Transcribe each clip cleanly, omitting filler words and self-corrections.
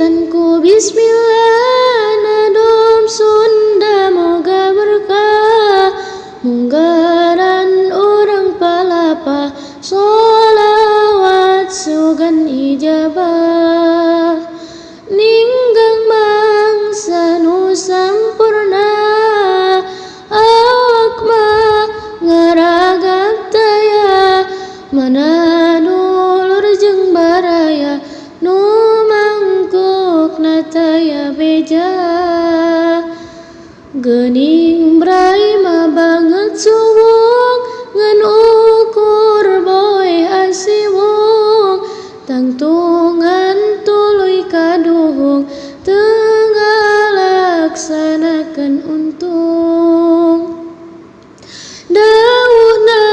Kawitan ku bismillah, nadom Sunda moga berkah, munggaran urang palapa, sholawat sugan ijabah. Ninggang mangsa nu sampurna, awak mah ngaragap taya, mana dulur jeung baraya nu mangkukna taya beja. Geuning brai mah banget suwung, ngan ukur boe asiwung, tangtungan tuluy kaduhung, teu ngalaksanakeun untung. Dawuhna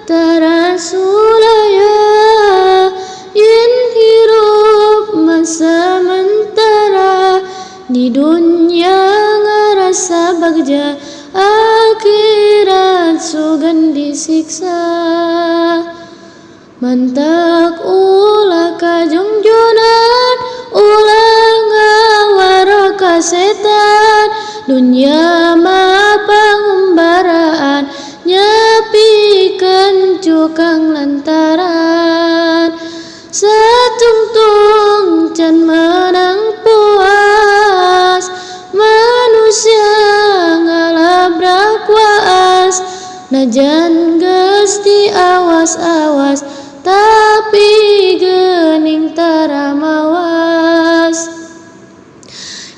tara sulaya, yen hirup mah samentara, di dunya ngarasa bagja, akhirat sugan disiksa. Mantak ulah kajongjonan, ulah ngawaro ka setan, dunya mah pangumbaraan, nyepikeun cukang lantaran. Satungtung can menang puas, manusia ngalabrak waas, najan geus diawas-awas, tapi geuning tara mawas.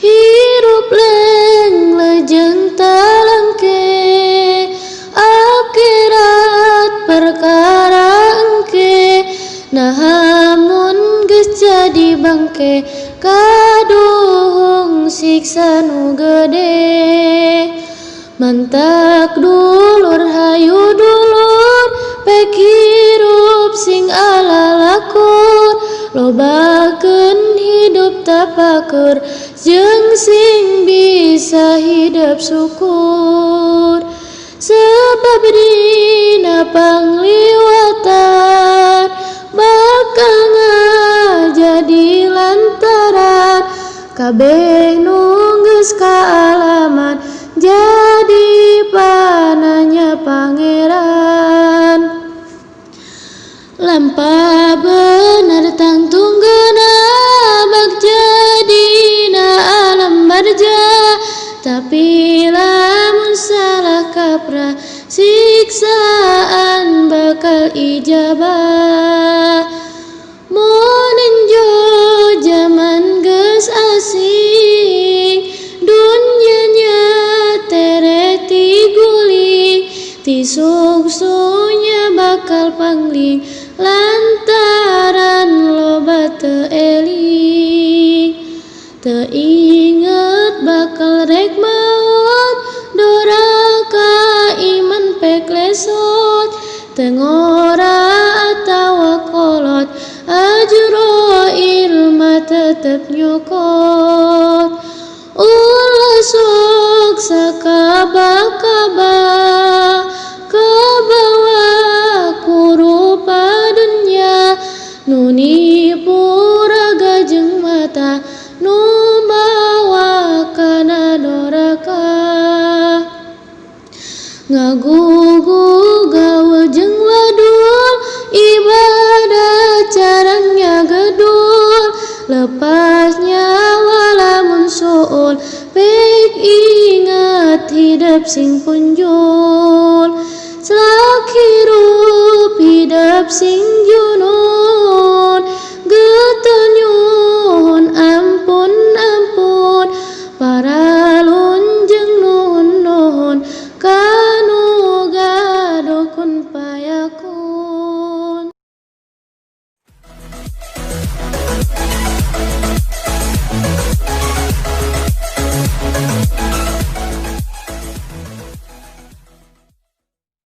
Hirup leng lejeng talangke, akhirat perkara engke, naha mun geus jadi bangke, kaduhung siksa nu gede. Mantak dulur hayu dulur, pek hirup sing ala lakur, lobakeun hidup tapakur, jeung sing bisa hidup syukur. Sebab dina pangliwatan bakal ngajadi lantaran, kabeh nu geus kaalaman jadi pananya pangeran. Lampah bener tangtung geunah, bagja dina alam barja, tapi lamun salah kaprah, siksaan bakal ijabah. Mun enjo jaman geus asing, dunyanya tere tiguling, ti suksunya bakal pangling, lantaran loba teu eling. Teu inget bakal rek maot, doraka iman pek lesot, teu ngora atawa kolot, ajroil mah tetep nyokot. Ulah sok sakaba-kaba, kabawa ku rupa dunya, nu nipu raga jeung mata, nu mawa kana doraka. Ngagugu gaul jeung wadul, ibadah carangnya gedul, lepas nyawa lamun suul, pek ingat hidup sing punjul. Selak hirup hidup sing junul.